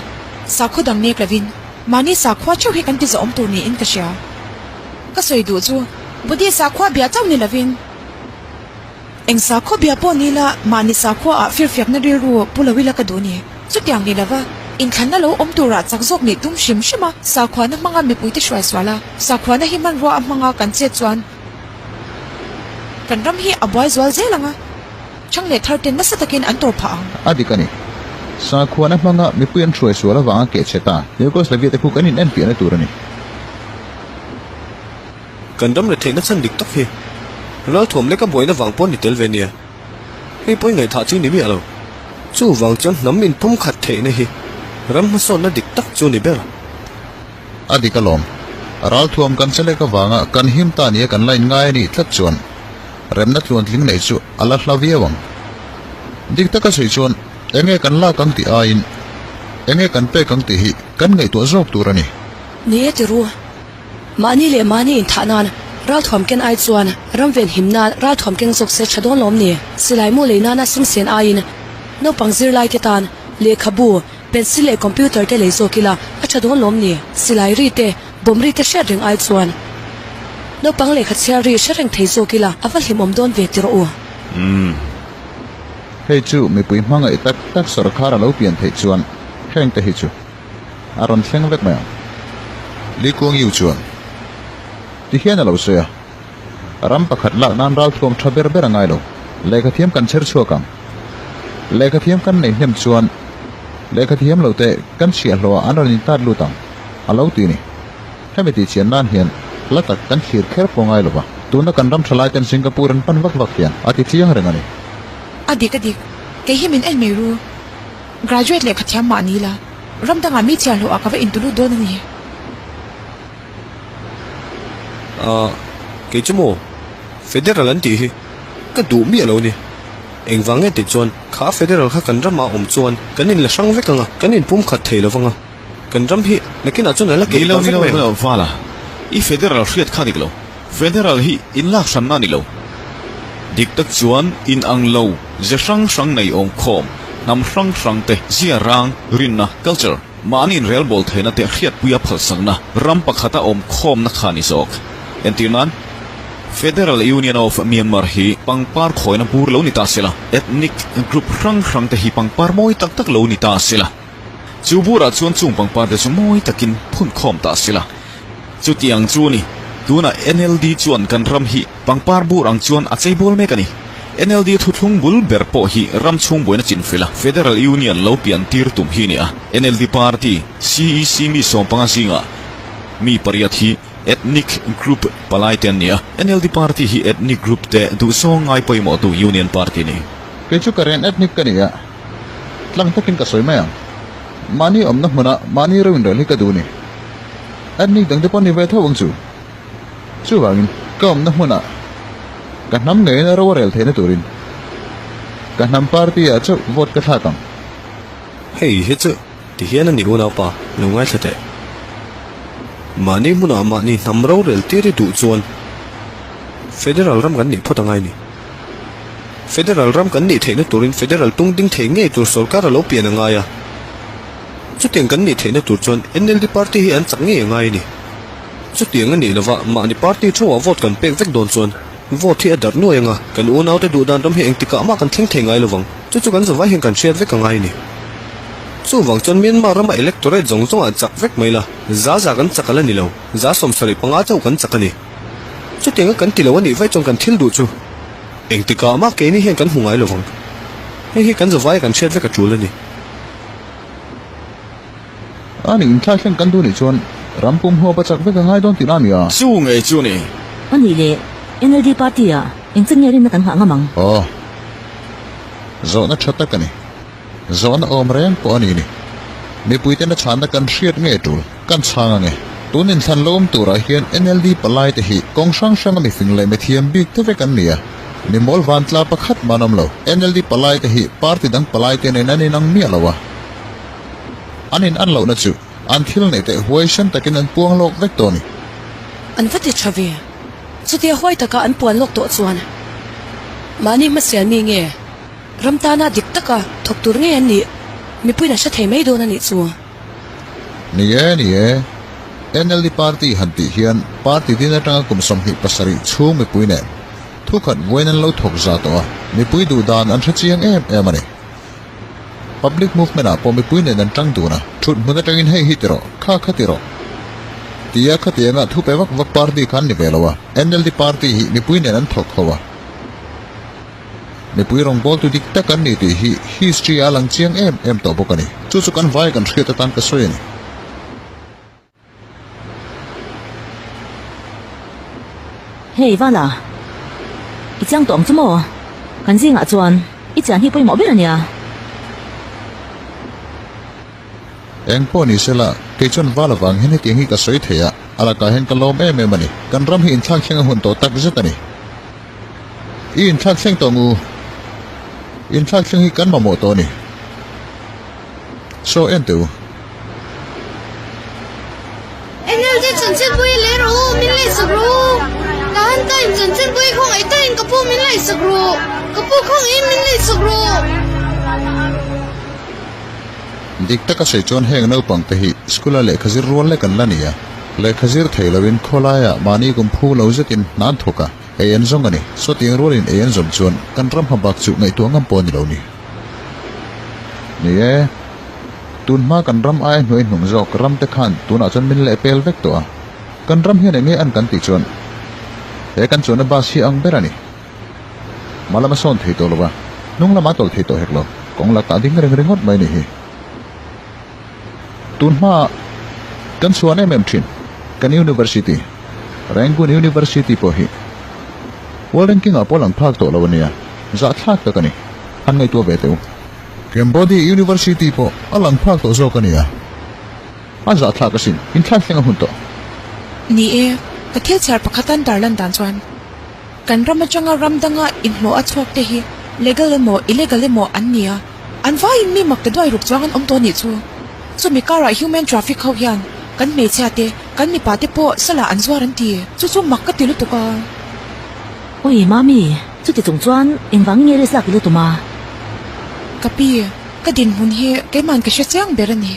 sakhua dang nek lovin mahni sakhua theuh hi kan ti zawhawm tur niin ka hria. Ka sawi duh chu Buddhist sakhua bia chauh ni lovin eng sakhua bia pawh ni ila mahni sakhua ah firfiakna rilru pu lo ila ka duh ni. Chutiang ni lova inthlanna lo awm turah chak zawk nih tum hrim hrim a, sakhuana hmanga mipuite hruai sual a, sakhuana hi hmanrua a hmanga kan chet chuan kan ram hi a buai zual zel ang a, chhang leh thar ten nasa takin an tawr phah ang. A dik a ni. Sakhuana hmanga mipui an hruai sual avanga keh chhe ta Yugoslavia te khu kan in enfiahna tur a ni. Kan ram retheihna chhan dik tak hi ralthuam leka buaina vang pawh ni tel ve nia. Hei pawhin ngaihthah chu ni miah lo. Chuvang chuan hnam inpum khat theihna hi ram hmasawnna dik tak chu ni ber. A dik alawm. Ralthuam kan che lek avanga kan him ta nia kan la inngai a nih tlat chuan remna tluantling neih chu a la hla viau ang. Dik taka sawi chuan enge kan lak ang tih aiin enge kan pek ang tih hi kan ngaihtuah zawk tur a ni. Ni e ti ru. Mahni leh mahni inthah nan ralthuam ken ai chuan ram venhim nan ralthuam keng zawk se tha dawn lawm ni? Silai mu lei nana sum sen aiin naupang zirlai te tan lehkhabu, pencil leh computer te lei zawk ila a tha dawn lawm ni? Silai ri te, bomb ri te hriat reng ai chuan naupang lehkha chhiar ri hre reng thei zawk ila a va hlimawm dawn ve ti rawh u. Umm. Hei chu mipui hmangaih tak tak sorkar a lo pian theih chuan heng te hi chu. A rawn thleng vek mai ang. Li Kuang Yu chuan ti hian a lo sawi a, Ram pakhat lak nan ralthuam tha ber ber a ngai lo. Lehkhathiam kan chher chhuak ang. Lehkhathiam kan nei hnem chuan lehkhathiam lo te kan chhiahhlawh ah an rawn intat lut ang, a lo ti a ni. Hemi tih chian nan hian hla tak kan thlir kher pawh ngai lo va, tuna kan ram tha lai ten Singapore an pan vak vak hian a ti chiang reng a ni. A dik a dik, kei hi min en mai ru. Graduate lehkha thiam mah ni la, ram dangah mi chhiahhlawh ah ka va intulut dawn a ni. Ah, kei chu maw? Federal an tih hi ka duh miah lo a ni. Engvang nge tih chuan kha Federal kha kan ramah awm chuan kan inla hrang vek ang a, kan inpum khat thei lo vang a. Kan ram hi nakinah chuan a la keh ta vek mai ang. Ni lo, ni lo, Vala, i Federal hriat kha dik lo. Federal hi inlak hranna a ni lo. Dik tak chuan in ang lo ze hrang hrang nei awm khawm, hnam hrang hrang te zia rang, rinna, culture, mahni inrelbawl theihna te hriatpuia phalsakna ram pakhata awm khawmna kha a ni zawk. Entirnan, Federal Union of Myanmar hi pangpar khawina bur lo ni ta sela, ethnic group hrang hrang te hi pangpar mawi tak tak lo ni ta sela, chu burah chuan chung pangpar te chu mawi takin phun khawm ta sela. Chutiang chu a ni. Tunah NLD chuan kan ram hi pangpar bur ang chuan a cheibawl mek a ni. NLD thuthlung bul ber pawh hi ram chhung buaina chinfel a, Federal Union lo pian tir tum hi a ni a. NLD party, CEC mi sawmpanga zingah mi pariat hi ethnic group palai te an ni a. NLD party hi ethnic group te duhzawng ngai pawimawh tu Union party a ni. Kei chu Karen ethnic ka ni a, tlang takin ka sawi mai ang. Mahni awmna hmunah mahni ro inrel hi ka duh a ni. Ethnic dangte pawh ni ve tho ang chu. Chuvangin ka awmna hmunah ka hnam ngeiin ro a rel theihna turin ka hnam party ah chauh vote ka thlak ang. Hei hi chu ti hian a ni unaupa lo ngaithla teh. Mahni hmunah mahni hnam rorel tir i duh chuan Federal ram kan nih phawt a ngai ni. Federal ram kan nih theihna turin Federal tung ding thei ngei tur sorkar a lo pian a ngai a. Chutiang kan nih theihna tur chuan NLD party hi an chak ngei a ngai a ni. Chutiang a nih lova mahni party theuhah vote kan pek vek dawn chuan vote hi a darh nuai anga kan unaute duh dan ram hi engtikah mah kan thleng thei ngai lovang. Chu chu kan zavai hian kan hriat vek a ngai a ni. Chuvang chuan Myanmar rama electorate zawng zawngah chak vek mai la, za za kan chak a la ni lo, 75% chauh kan chak a ni. Chutianga kan ti lo a nih vaih chuan kan thil duh chu engtikah mah keini hian kan hmu ngai lovang. Hei hi kan zavaia kan hriat vek a tul a ni. A nih inthlaihleng kan duh nih chuan ram pum huap a chak vek a ngai dawn tihna a ni a. Chu ngei chu ni. A nih leh NLD party ah eng chin nge rinna kan nghah ngam ang? Aw. Zawhna tha tak a ni. Zawhna awm reng pawh a ni ni. Mipuiten a chhanna kan hriat ngei tul, kan chhang ange. Tun inthlan lo awm turah hian NLD palai te hi kawng hrang hranga mifing leh mithiam bik te vek an ni a. Mi mawl vantla pakhat mah an awm lo. NLD palai te hi party dang palai te nen an inang miah lo a. An in an lohna chu an thil neih teh huaisen takin an puang lawk vek tawh a ni. An va ti tha ve. Chutia huai taka an puan lawk tawh chuan mahni hmasial mi nge? Ram tana dik taka thawk tur ngei an nih, mipuiin an hre thei mai dawn a nih chu. Ni e, ni e. NLD party han tih hian party din atanga kum 27 chhung mipui nen thukhat vawiin an lo thawk za tawh a, mipui duh dan an hre chiang em em a ni. Public movement ah pawh mipui nen an tang dun a, thut hmun atangin hei hi ti rawh, kha kha ti rawh tia khatianga thu pe vak vak party kha an ni ve lo a, NLD party hi mipui nen an thawk ho a. Mipui rawngbawltu dik tak an ni tih hi history a lang chiang em em tawh bawk a ni. Chu chu kan vai kan hriat atan ka sawi a ni. Hei Vala, i chiang tawh ang chu maw? Kan zingah chuan i chian hi pawimawh ber a nia. Eng pawh ni sela, kei chuan Vala vang hian hetiang hi ka sawi thei a, a lakah hian ka lawm em em a ni. Kan ram hi inthlak thleng a hun tawh tak zet a ni. I inthlak thleng tawh ngu. Inthlak thleng hi kan mamawh tawh a ni. Saw en teh u. NLD chanchinpui leh rawh u, min laihsak rawh u. Tahan time chanchinpui khawngaih takin ka pu min laihsak rawh. Ka pu khawngaihin min laihsak rawh. Dik taka sawi chuan heng naupang te hi school a lehkha zir rual lek an la ni a. Lehkha zir thei loin khawlaiah mahni kum phu lo zetin hna an thawk a. Ei an zawng a ni. Sawtiang rualin ei an zawm chuan kan ram hma bak chu ngaihtuah ngam pawh a ni lo ni. Ni e, tun hma kan ram aia hnuai hnung zawk ram te khan tunah chuan min leh pel vek tawh a. Kan ram hian enge an kan tih chuan he kan chuanna bus hi ang ber a ni. Hma lama sawn thei tawh lo va, hnung lama tawlh thei tawh hek lo. Kawng lakah ding reng ringawt mai ni hi. Tun hma kan chhuan em em thin kan University, Rangoon University pawh hi World Ranking ah pawh lang phak tawh lo a nia, zahthlak tak a ni. Han ngaihtuah ve teh u. Cambodia University pawh a lang phak tawh zawk a nia, a zahthlak asin, inthlak thleng a hun tawh. Ni e, ka thil chhiar pakhat an tarlan dan chuan kan ram atanga ram danga inhlawh a chhuak te hi legal emaw illegal emaw an ni a. An vaiin mi mak ta duai ruk chuang an awm tawh nih chu. Chumi karah human traffic ho hian kan hmeichhia te, kan mipa te pawh salah an zuar an ti. Chu chu mak ka ti lutuk a. Ui Mami, chuti chung chuan engvangin nge risk lak i la tum a? Ka pi, ka dinhmun hi keiman ka hre chiang ber a ni.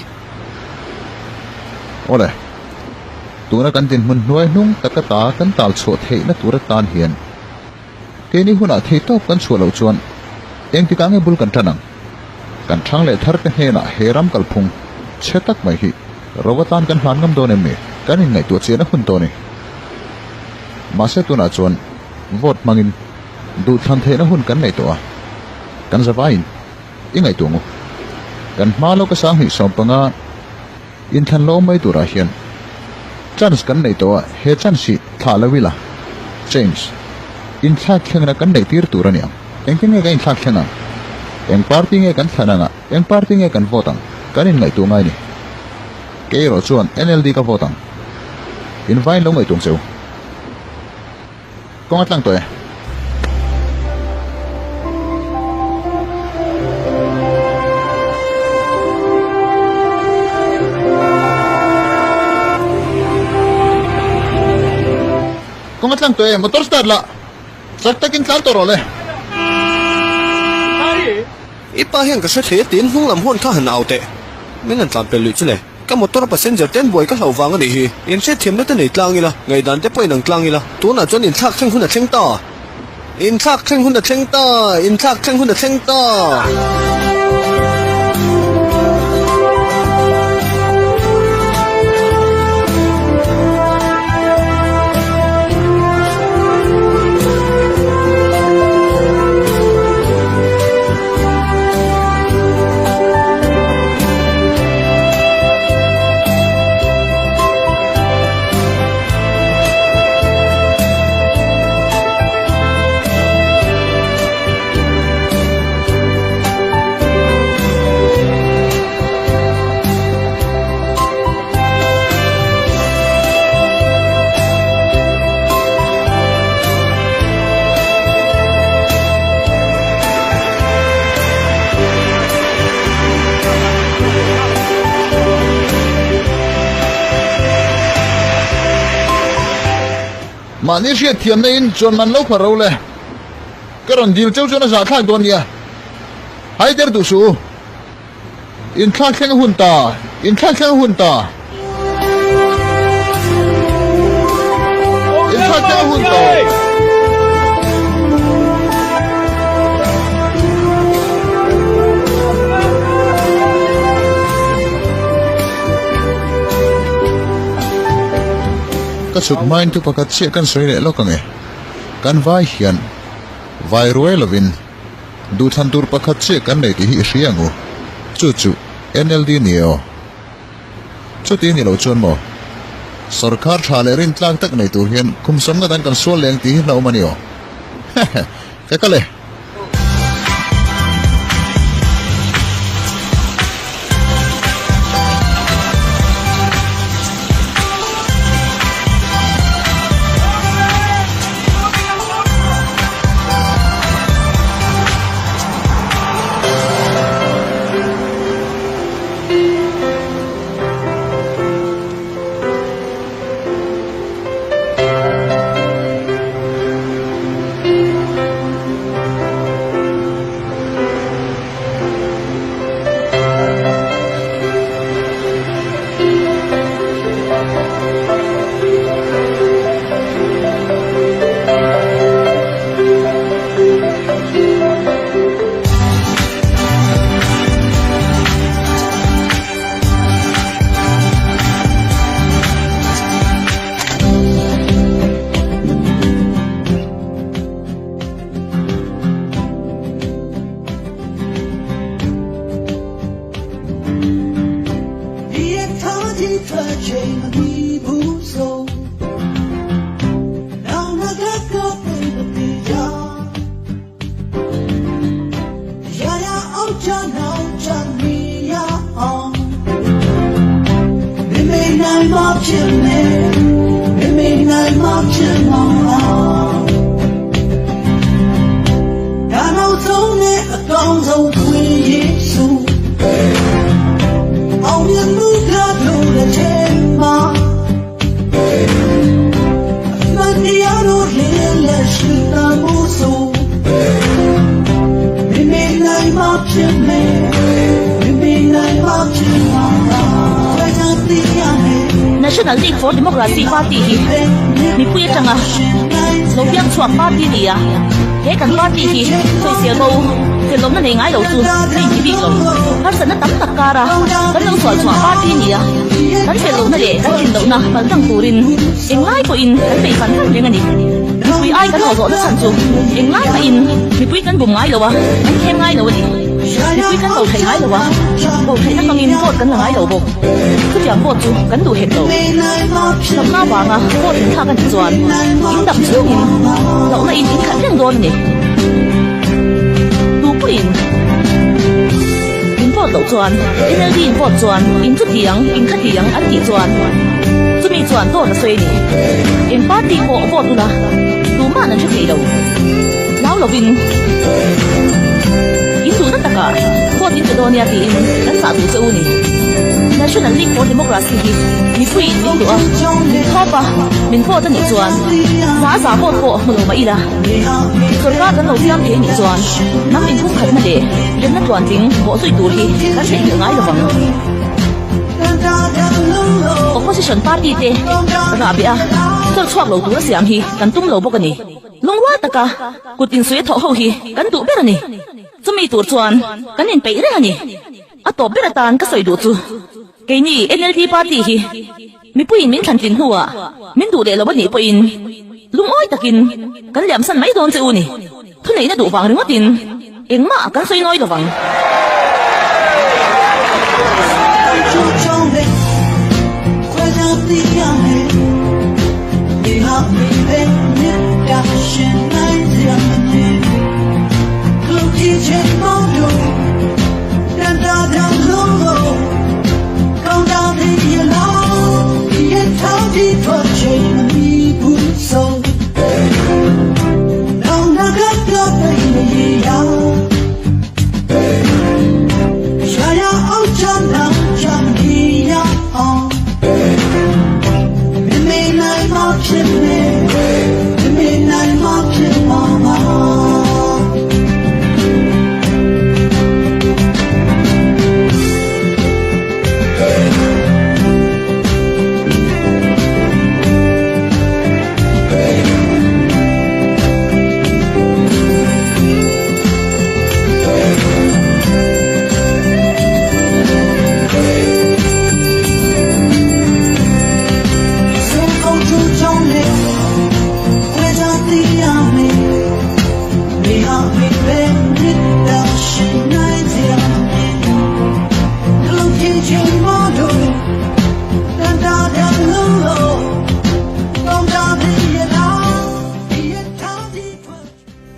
Awle, tuna kan dinhmun hnuai hnung taka ta kan tal chhuah theihna tur atan hian Keini hunah theihtawp kan chhuah loh chuan engtikah nge bul kan tan ang? Kan thang leh thar te hnenah he ram kalphung chhe tak mai hi ro atan kan hlan ngam dawn em ni? Kan inngaihtuah chian a hun tawh a ni. Mahse tunah chuan vote hmangin duhthlan theihna hun kan nei tawh a, kan zavaiin i ngaihtuah ngu. Kan hma lawka 2015 Inthlan lo mai turah hian chance kan neih tawh a, he chance hi thlah lo ila change, inthlak thlengna kan neih tir tur a ni ang. Engtin nge kan inthlak thleng ang? Eng party nge kan thlan ang a, eng party nge kan vote ang? Kan inngaihtuah ngai ni. Kei erawh chuan NLD ka vote ang. Invain lo ngaihtuah ang che u. Kawng a tlang tawh e. Kawng a tlang tawh e, motor start la, chak takin tlan tawh rawh le. I pa hian ka hre thei a tiin hnung lam huan kha han au teh. Min han tlan pel luih chu le. Ka motor a passenger te an buai ka hlauh vang a nih hi. Inhriatthiamna te nei tlang ila, ngaihdan te pawh inang tlang ila, tunah chuan inthlak thleng hun a thleng ta. Inthlak thleng hun a thleng ta, inthlak thleng hun a thleng ta. Mahni hriat thiamna in chuan man lo phar ro le. Ka rawn dil cheu chuan a zahthlak dawn nia. Hai der duh suh u. Inthlak thleng a hun ta, inthlak thleng a hun ta. Inthlak thleng a hun ta. Ka chhuk hmain thu pakhat chiah kan sawi leh lawk ang e. Kan vai hian vai ruai lovin Duhthlan tur pakhat chiah kan nei tih hi i hria ang u. Chu chu NLD ni e aw. Chuti ni lo chuan maw? Sorkar tha leh rintlak tak nei tur hian kum sawmnga dang kan sual leng tih hi hlauhawm a ni aw. Hehe. Ka kal e. National League for Democracy party hi mipui atanga lo piang chhuak party ni a, he kan party hi sawisel bo felawmna nei ngai lo chu ka inti bik lo. Harsatna tam tak kara kan lo sual chhuah party ni a, kan fellohna leh kan tlinlohna paltlang turin englai pawhin kan peih fan fan reng a ni. Mipui ai kan haw zawhna chhan chu englai mahin mipui kan bum ngai lo a, kan thlem ngai lo a ni. Mipui kan bo theih ngai lo a, bo theihna hmangin vote kan la ngai lo bawk. Chutiang vote chu kan duh hek lo. Hlauhna avanga vote in thlak a nih chuan in dam chhungin hlauhna in in khat reng dawn a ni. Tu pawhin in vote loh chuan NLD in vote chuan in chuti ang, in khati ang an tih chuan chumi chuan dawt a sawi a ni. Eng party pawh vote ula tumah an hre thei lo. Hlau lovin in duhna takah vote in pe dawn nia tiin kan chah duh che u ni. National League for Democracy hi mipuiin min duh a, min thlawp a, min vote a nih chuan za a za vote pawh hmu lo mah ila, sorkar kan lo siam thei nih chuan hnam inpumkhatna leh remna tluantling bawhzui tur hi kan theihnghilh ngai lovang. Opposition party te rahbeh a, chawlh chhuak lo tura siam hi kan tum lo bawk a ni. Lungrual taka kut insuih a thawh ho hi kan duh ber a ni. Chumi tur chuan kan inpeih reng a ni. A tawp ber atan ka sawi duh chu keini NLD party hi mipuiin min thlantlin hnuah min duh leh lo a nih pawhin lungawi takin kan liamsan mai dawn che u ni. Thuneihna duh vang ringawtin engmah kan sawi nawi lovang.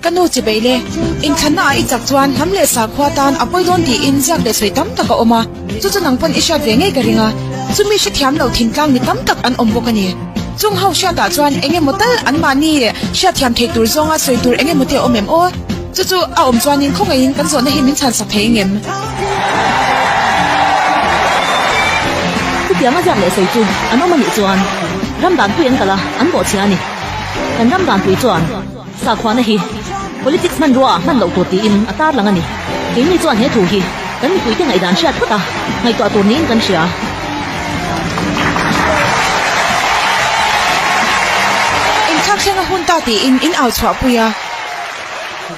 Ka nu chibei le, inthlanna ah i chak chuan hnam leh sakhua tan a pawi dawn tiin ziak leh sawi tam tak a awm a, chu chu nang pawn i hriat ve ngei ka ring a, chumi hrethiam lo thingtlang mi tam tak an awm bawk a ni. Chung ho hriatah chuan eng emaw tal anmahni hriatthiam theih tur zawnga sawi tur eng emaw te a awm em aw? Chu chu a awm chuanin khawngaihin kan zawhna hi min chhansak thei ngem? Chutiang a ziak leh sawi chu an awm a nih chuan ram danpui an kal a, an bawhchhia a ni. Kan ram danpui chuan sakhuana hi politics hmanrua ah hman loh tur tiin a tarlang a ni. Keini chuan he thu hi kan mipuite ngaihdan hriat phawt a, ngaihtuah tur niin kan hria. Inthlakthleng a hun ta tiin in au chhuahpui a.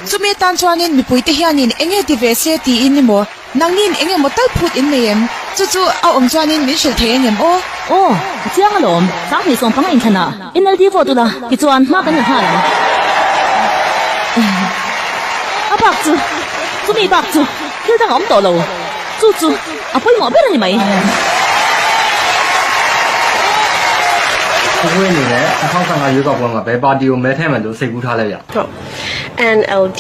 Chumi atan chuanin mipuite hianin eng nge ti ve se tiin emaw, nangnin eng emaw tal phut in nei em? Chu chu a awm chuanin min hrilh thei ang em aw? Aw, a chiang alawm. Sanghnih sawmpanga inthlanah NLD vote ula tichuan hma kan la nghal ang. A bak chu, chumi bak chu thil dang a awm tawh lo. Chu chu a pawimawh ber a ni mai. အခုအနေနဲ့2015ရွေးကောက်ပွဲမှာဘယ်ပါတီကိုမဲထည့်မယ်လို့စိတ်ကူးထားလဲဗျ ဟုတ် NLD